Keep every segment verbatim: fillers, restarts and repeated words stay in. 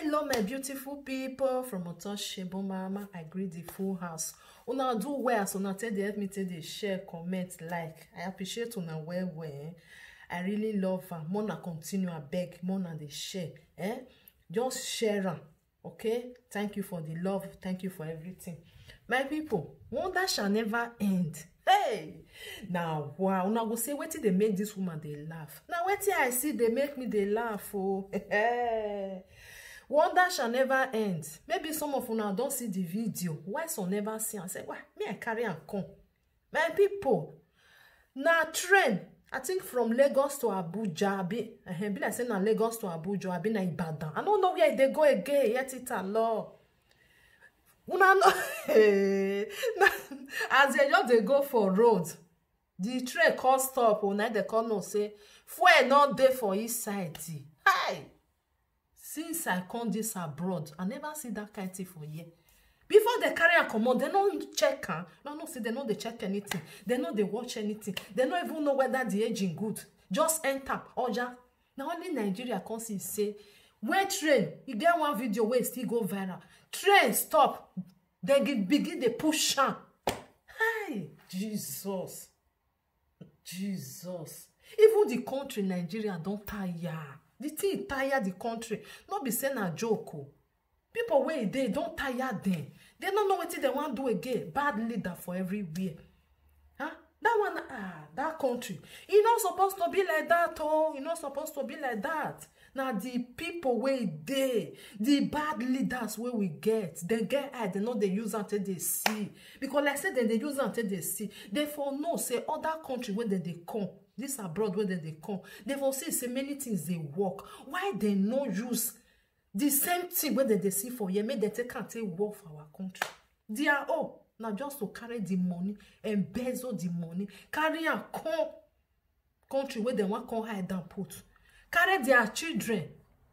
Hello, my beautiful people from Otoshebo Mama. I greet the full house. Una do well as una take dey help me take dey share, comment, like. I appreciate una well well. I really love am. Mona continue, I beg. Mona dey share. Eh? Just share am. Okay? Thank you for the love. Thank you for everything. My people, wonder shall never end. Hey! Now, wow, una go say wetin dey make this woman dey laugh. Now, wetin I see dey make me dey laugh. Oh. Wonder shall never end. Maybe some of una don see the video. Why some never see am? Say, why? Me, I carry am come. My people, na train, I think from Lagos to Abuja, abi, eh, be like say na Lagos to Abuja, abi na Ibadan. I no know where e dey go again, yet it alone. Una know, na, as they just dey go for road, the train come stop, oh, na they come know say fuel no dey for inside. Hi! Since I come this abroad, I never see that kind thing for here. Before they carry am comot, they no check am. No, no, see, they no dey check anything. They no dey watch anything. They no even know whether the engine good. Just enter, oja. Na only Nigeria come see say, when train, e get one video wey still go viral. Train stop, they gi-, begin dey push am. Hi, Jesus. Jesus. Even the country Nigeria don tire. The thing tire the country. No be say na joke o. People wey e dey don tire dem. They no know wetin they wan do again. Bad leader for everywhere. Huh? That one, ah, that country. E no suppose to be like that, oh. E no suppose to be like that. Na the people wey dey, the bad leaders wey we get, they get eye, they no dey use am take dey see. Because like say dem dey use am take dey see. They for know say other country wey dem dey come, this abroad wey dem dey come, they for see say many things dey work. Why they no use the same thing wey dem dey see for here, make dem take am take work for our country? Their own na just to carry the money, embezzle the money, carry am come country wey dem wan come hide and put. Carry their children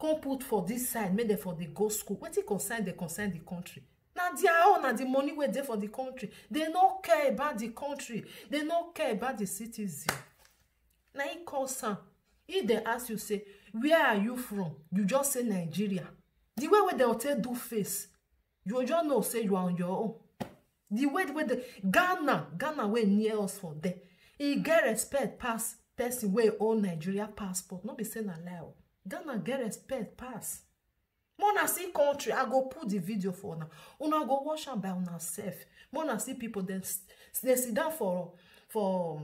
come put for this side, make dem for dey go school. Wetin concern dem concern the country? Na their own, na the money wey dey for the country. They no care about the country. They no care about the citizen. Na im cause am. If they ask you say, "Where are you from?" You just say, "Nigeria." The way wey dem take do face, you go just know say you are on your own. The way wey the Ghana, Ghana wey near us for there, e get respect pass person wey own Nigeria passport. No be say na lie o. Ghana get respect pass. Mona see country, I go put the video for una. Una go watch am by una self. Mona see people, dem s-, they sit down for, for,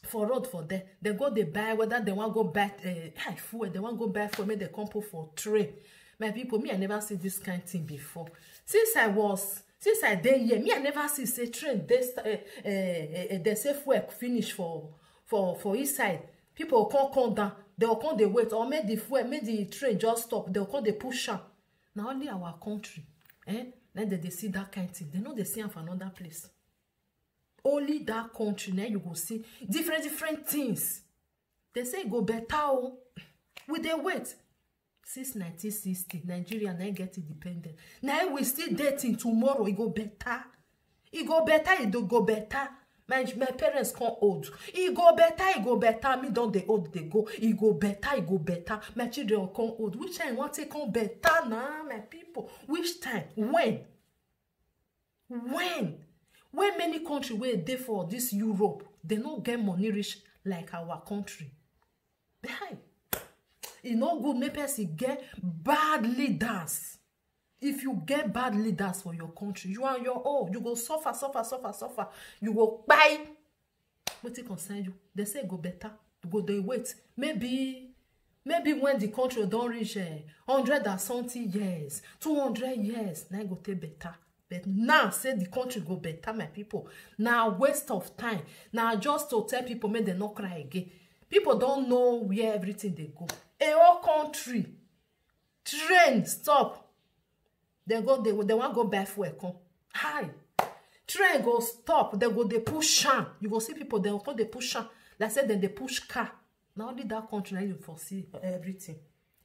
for road for there. They go, they buy, whether they wan go buy, eh, ah, fuel, they wan go buy fuel, make they come put for train. My people, me, I never see this kind thing before. Since I was, since I dey here, me, I never see say train, they, st-, eh, eh, eh, eh, they say fuel finish for, for, for inside. People come, come down, they will come, they wait, or make the fuel, make the train just stop, they will come, they push am. Na only our country, eh? Then they, they see that kind thing. They no dey see am for another place. Only that country, now you go see different, different things. They say e go better, oh. We dey wait. Since nineteen sixty, Nigeria na get independent. Now we still dey till tomorrow, e go better. E go better, e do go better. My, my parents come old. E go better, e go better. Me don dey old, dey go. E go better, e go better. My children come old. Which time you want to come better now, my people? Which time? When? When? When many country wey dey for this Europe, they no get money reach like our country. Hi. E no good make person get bad leaders. If you get bad leaders for your country, you are your own. You go suffer, suffer, suffer, suffer. You go kpai. Wetin concern you? They say e go better. You go dey wait. Maybe, maybe when the country don reach, eh, hundred and something years, two hundred years, na e go take better. But now, say the country go better, my people, na waste of time. Na just to tell people make dem no cry again. People don know where everything dey go. A whole country, train stop. They go, they, they wan go buy fuel come. Hi. Train go stop. They go, they push am. You go see people, they go come, they push am. Like say dem dey push car. Na only that country na you for see everything.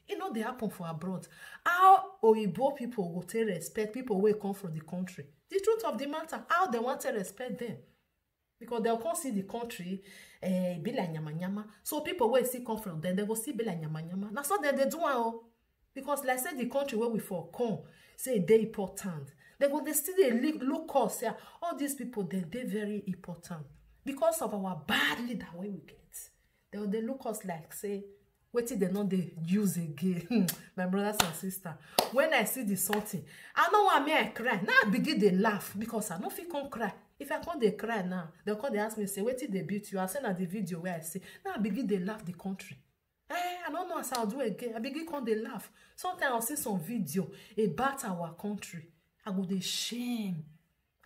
E no dey happen for abroad. How Oyibo people go take respect people wey come from the country? The truth of the matter, how they want to respect them? Because they'll come see the country, eh, be like nyama nyama. So people wey still come from there, they go still be like nyama nyama. Na so dem dey do am o. Because like say the country where we for come, say e dey important. They go dey still dey look us, say, "Ah, all these people, they dey very important." Because of our bad leader wey we get, they go dey look us like say wetin they no dey use again. My brothers and sisters, when I see the something, I no want me I cry. Now I begin dey laugh because I no fit come cry. If I come dey cry now, they come dey ask me, say, "Wetin dey beat you?" I say, "Na the video where I see." Now I begin dey laugh the country. Eh, I don't know as I'll do again. I begin come dey laugh. Sometimes I'll see some video about our country. I go dey shame.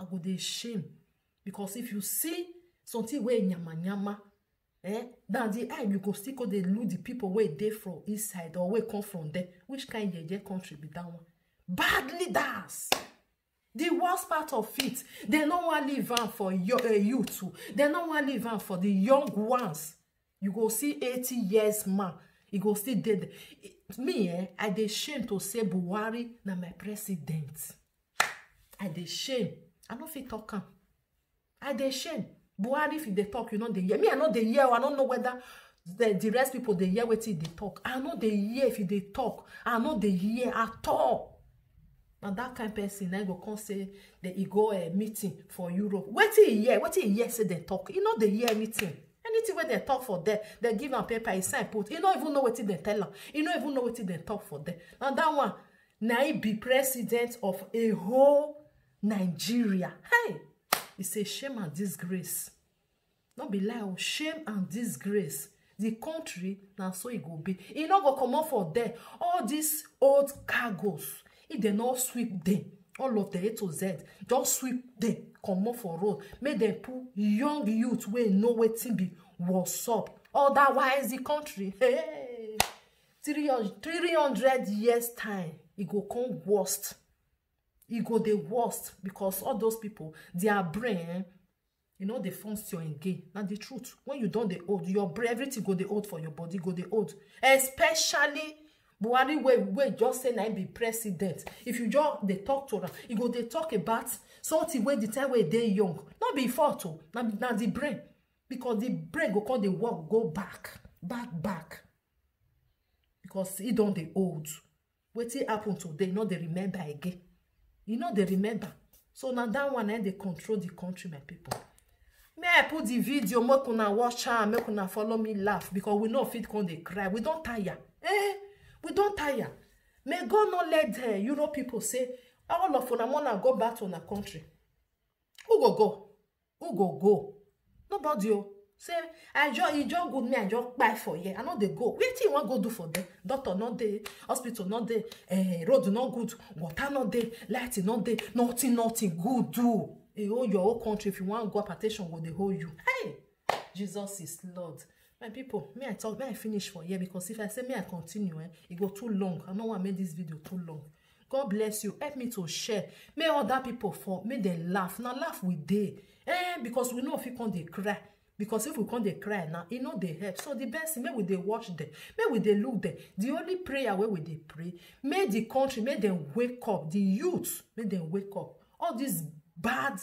I go dey shame. Because if you see something wey nyama nyama, eh, na the eye you go still go dey look the people wey dey from inside or wey come from there. Which kind yeye country be that one? Bad leaders. The worst part of it, they no wan leave am for your uh, youth. They no wan leave am for the young ones. You go see eighty years man, he go still dey there. Me, eh, I dey shame to say Buhari na my president. I dey shame. I no fit talk am. I dey shame. Buhari, if you dey talk, you no dey hear. Me, I no dey hear. I don't know whether the, the rest people dey hear wetin e dey talk. I no dey hear if e dey talk. I no dey hear at all. Na that kind person na go come say that he go a meeting for Europe. Wetin he hear? Wetin he hear say they talk? He no dey hear anything. Anything wey they talk for there, they give am paper, he sign put. He no even know wetin they tell am. He no even know wetin they talk for there. Na that one, na he be president of a whole Nigeria. Hey, it's a shame and disgrace. No be lie o, shame and disgrace. The country, na so e go be. E no go comot for there. All these old cargoes, if they no sweep them, all of the A to Z, just sweep them, comot for road. Make them put young youth wey know wetin be what's up. Otherwise, the country, hey, three hundred, three hundred years time, e go come worst. E go dey worst because all those people, their brain, you know, they function again. Now the truth, when you don't dey old, your brain, everything go dey old for your body, go dey old. Especially Buhari wey, wey just say na him be president. If you just dey talk to am, he go dey talk about something wey the time wey dey young. Not be fault o, na, na the brain. Because the brain go come dey work, go back, back, back. Because he don dey old. Wetin happen today, no dey remember again. You no dey remember. So na that one na dey control the country, my people. May I put the video, make una watch am, make una follow me laugh, because we no fit come dey cry. We don tire. Eh? We don tire. May God not let the Europe people say, "All of una, una go back to una country." Who go go? Who go go? Nobody o. Say, "I just, e just good me, I just buy for here. I no dey go." Wetin you wan go do for there? Doctor no dey, hospital no dey, eh, road no good, water no dey, light no dey, nothing, nothing good do. Eh, oh, your own country, if you wan go, hypertension go dey hold you. Hey! Jesus is Lord. My people, may I talk, may I finish for here, because if I say may I continue, eh, it go too long. I no wan make this video too long. God bless you. Help me to share. May other people for, may they laugh. Now laugh with they. Eh, because we know if you come dey cry. Because if we come dey cry now, e no dey help. So the best thing, make we dey watch them. Make we dey look them. The only prayer wey we dey pray, make the country, make them wake up. The youth, make them wake up. All these bad,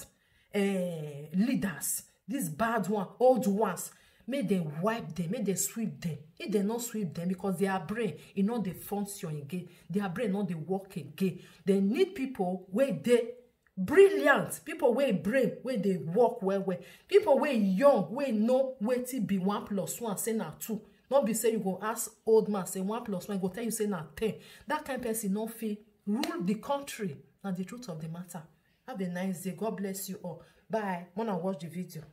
eh, leaders, these bad one, old ones, make them wipe them, make them sweep them. If they no sweep them, because their brain, e no dey function again. Their brain no dey work again. They need people wey dey brilliant, people wey brain, wey dey work well well, people wey young, wey know wetin be one plus one, say na two. No be say you go ask old man, say one plus one, go tell you say na ten. That kind person no fit rule the country. Na the truth of the matter. Have a nice day. God bless you all. Bye. Wanna watch the video.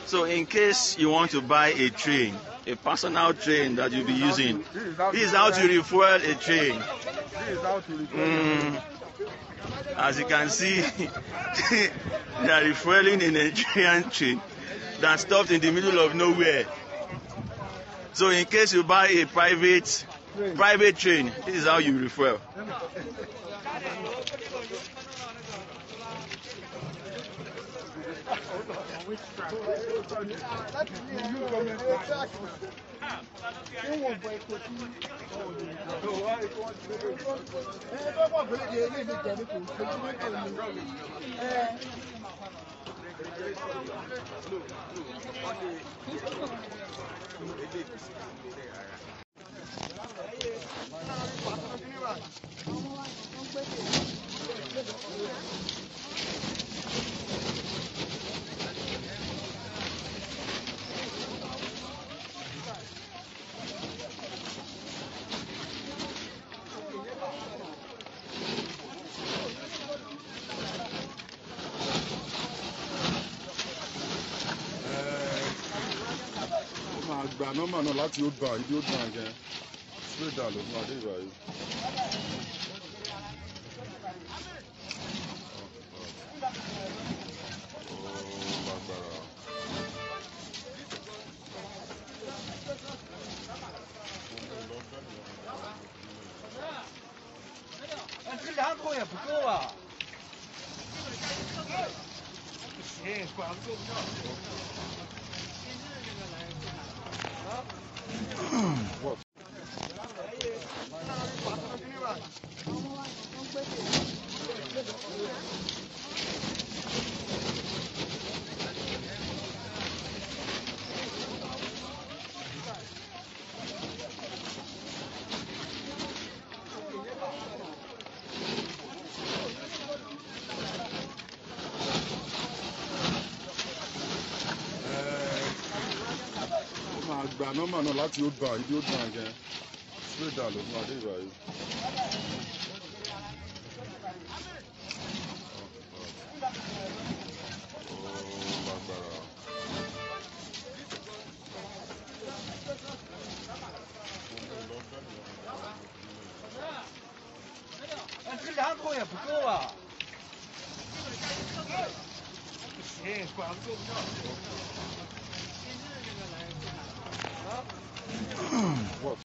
So in case you want to buy a train, a personal train that you'll be using, this is how to refuel a train. This is how to refuel. Mm. As you can see, they are refueling a Nigerian train that stopped in the middle of nowhere. So in case you buy a private private train, this is how you refuel. Ó máa gba nọ́mbà náà láti Old Bank, ibi Old Bank yẹn. Straight down ló máa dé ìbáyìí. Ó lágbára. Ó máa gba nọ́mbà náà láti Old Bank, ibi Old Bank yẹn. Straight down ló máa dé ìbáyìí. Ó lágbára.